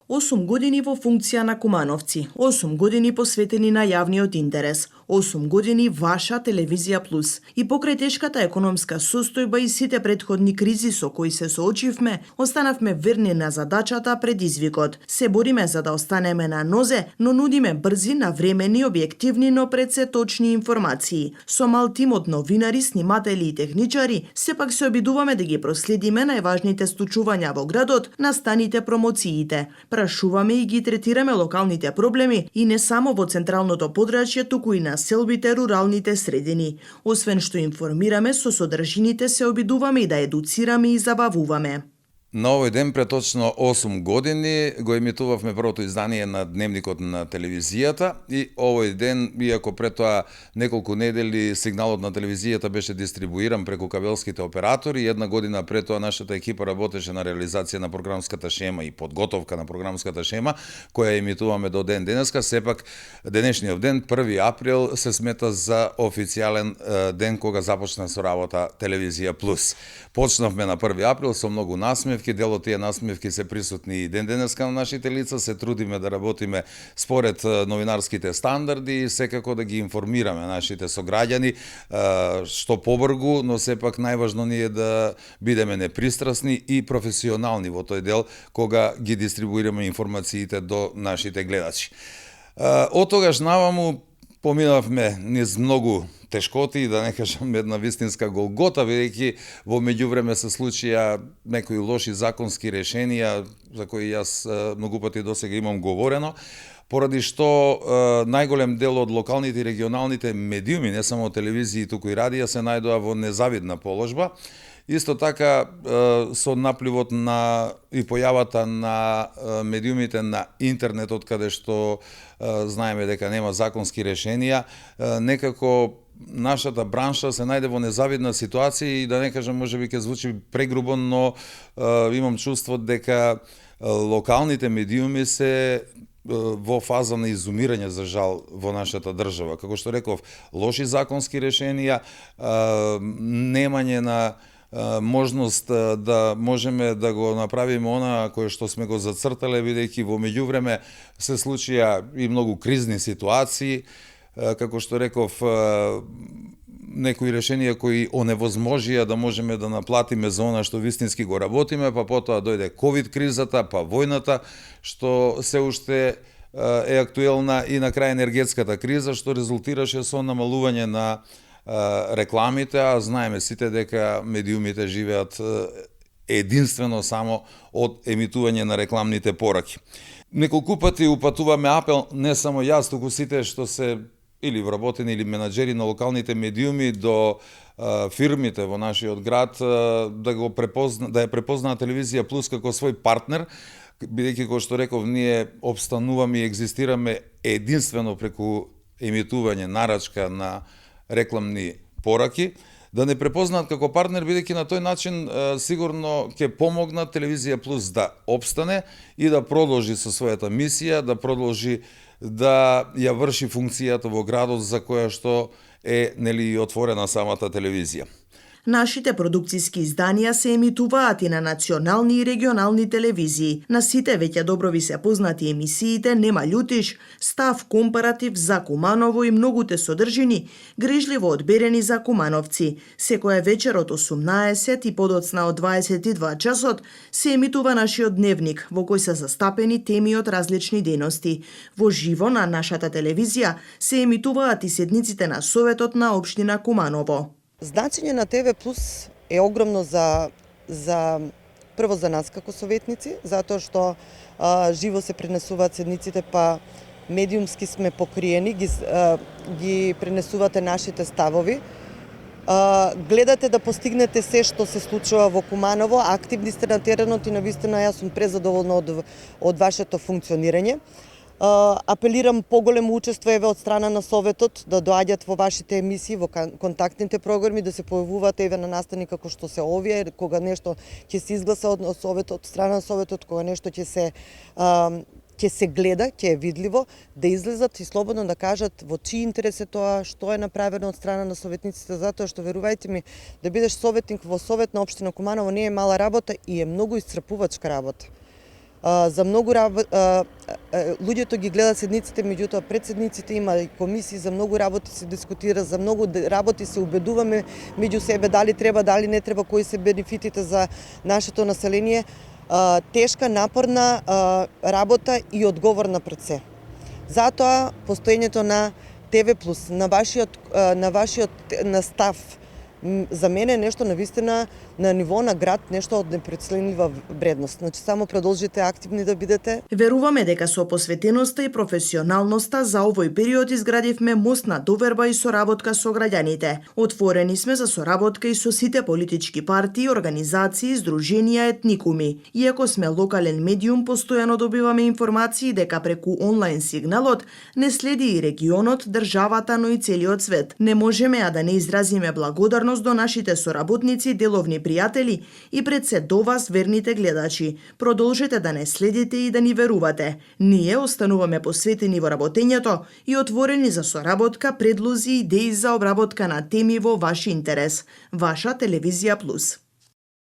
8 години во функција на Кумановци, 8 години посветени на јавниот интерес, 8 години ваша телевизија плюс. И покрај тешката економска состојба и сите претходни кризи со кои се соочивме, останавме верни на задачата пред извикот. Се бориме за да останеме на нозе, но нудиме брзи, навремени, објективни, но пред се точни информации. Со мал тим од новинари, сниматели и техничари, сепак се обидуваме да ги проследиме најважните случувања во градот, настаните, промоциите. Прашуваме и ги третираме локалните проблеми и не само во централното подрачје, туку и на селбите, руралните средини. Освен што информираме, со содржините се обидуваме и да едуцираме и забавуваме. На овој ден пред точно 8 години го емитувавме првото издание на Дневникот на телевизијата и овој ден, иако пред тоа неколку недели сигналот на телевизијата беше дистрибуиран преку кабелските оператори, една година пред тоа нашата екипа работеше на реализација на програмската шема и подготовка на програмската шема, која емитуваме до ден денеска, сепак денешниот ден, 1 април, се смета за официјален ден кога започна со работа Телевизија Плюс. Почнавме на 1 април со многу насмевки, дел од тие насмевки се присутни и ден денеска на нашите лица, се трудиме да работиме според новинарските стандарди и секако да ги информираме нашите сограѓани што побргу, но сепак најважно ни е да бидеме непристрасни и професионални во тој дел кога ги дистрибуираме информациите до нашите гледачи. Од тогаш наваму поминавме низ многу тешкоти, да не кажам една вистинска голгота, бидејќи во меѓувреме се случија некои лоши законски решенија за кои јас многу пати досега имам говорено, поради што најголем дел од локалните и регионалните медиуми, не само телевизии, туку и радија, се најдоа во незавидна положба. Исто така, со напливот на и појавата на медиумите на интернетот, каде што знаеме дека нема законски решенија, некако нашата бранша се најде во незавидна ситуација и да не кажам, можеби ќе звучи прегрубо, но имам чувство дека локалните медиуми се во фаза на изумирање, за жал, во нашата држава. Како што реков, лоши законски решенија, немање на можност да можеме да го направиме она кое што сме го зацртале, бидејќи во меѓувреме се случија и многу кризни ситуации, како што реков, некои решенија кои оневозможија да можеме да наплатиме за она што вистински го работиме, па потоа дојде ковид кризата, па војната, што се уште е актуелна, и на крај енергетската криза, што резултираше со намалување на рекламите, а знаеме сите дека медиумите живеат единствено само од емитување на рекламните пораки. Неколку пати упатуваме апел, не само јас, туку сите што се или вработени или менаџери на локалните медиуми до фирмите во нашиот град да ја препознаат Телевизија Плюс како свој партнер, бидејќи, кој што реков, ние обстануваме и екзистираме единствено преку емитување нарачка на рекламни пораки, да не препознаат како партнер, бидејќи на тој начин сигурно ќе помогнат Телевизија Плюс да опстане и да продолжи со својата мисија, да продолжи да ја врши функцијата во градот за која што е нели отворена самата телевизија. Нашите продукциски изданија се емитуваат и на национални и регионални телевизии. На сите веќе добро ви се познати емисиите Нема љутиш, Став, Компаратив, За Куманово и многуте содржини, грижливо одберени за кумановци. Секоја вечер од 18 и подоцна од 22 часот се емитува нашиот дневник, во кој се застапени теми од различни дејности. Во живо на нашата телевизија се емитуваат и седниците на Советот на општина Куманово. Значење на ТВ Плюс е огромно прво за нас како советници, затоа што живо се пренесуваат седниците, па медиумски сме покриени, ги пренесувате нашите ставови. Гледате да постигнете се што се случува во Куманово, активни сте на теренот и навистина јас сум презадоволна од вашето функционирање. Апелирам поголемо учество од страна на Советот, да доаѓат во вашите емисии, во контактните програми, да се појавуваат на настани како што се овие, кога нешто ќе се изгласа од Советот, од страна на Советот, кога нешто ќе се гледа, ќе е видливо, да излезат и слободно да кажат во чиј интерес е тоа, што е направено од страна на советниците, затоа што, верувајте ми, да бидеш советник во Совет на општина Куманово не е мала работа и е многу исцрпувачка работа. За многу луѓето ги гледаат седниците, меѓутоа пред седниците има и комисии, за многу работи се дискутира, за многу работи се убедуваме меѓу себе дали треба, дали не треба, кои се бенефитите за нашето население. Тешка, напорна работа и одговорна пред се. Затоа постоењето на ТВ+, на вашиот настав, за мене е нешто навистина на ниво на град, нешто од непреценлива вредност. Значи само продолжите активни да бидете. Веруваме дека со посветеноста и професионалноста за овој период изградивме мост на доверба и соработка со граѓаните. Отворени сме за соработка и со сите политички партии, организации, здруженија, етникуми. Иако сме локален медиум, постојано добиваме информации дека преку онлайн сигналот не следи и регионот, државата, но и целиот свет. Не можеме а да не изразиме благодарност до нашите соработници, деловни пријатели и пред се до вас, верните гледачи. Продолжете да не следите и да ни верувате. Ние остануваме посветени во работењето и отворени за соработка, предлози и идеи за обработка на теми во ваш интерес. Ваша телевизија плюс.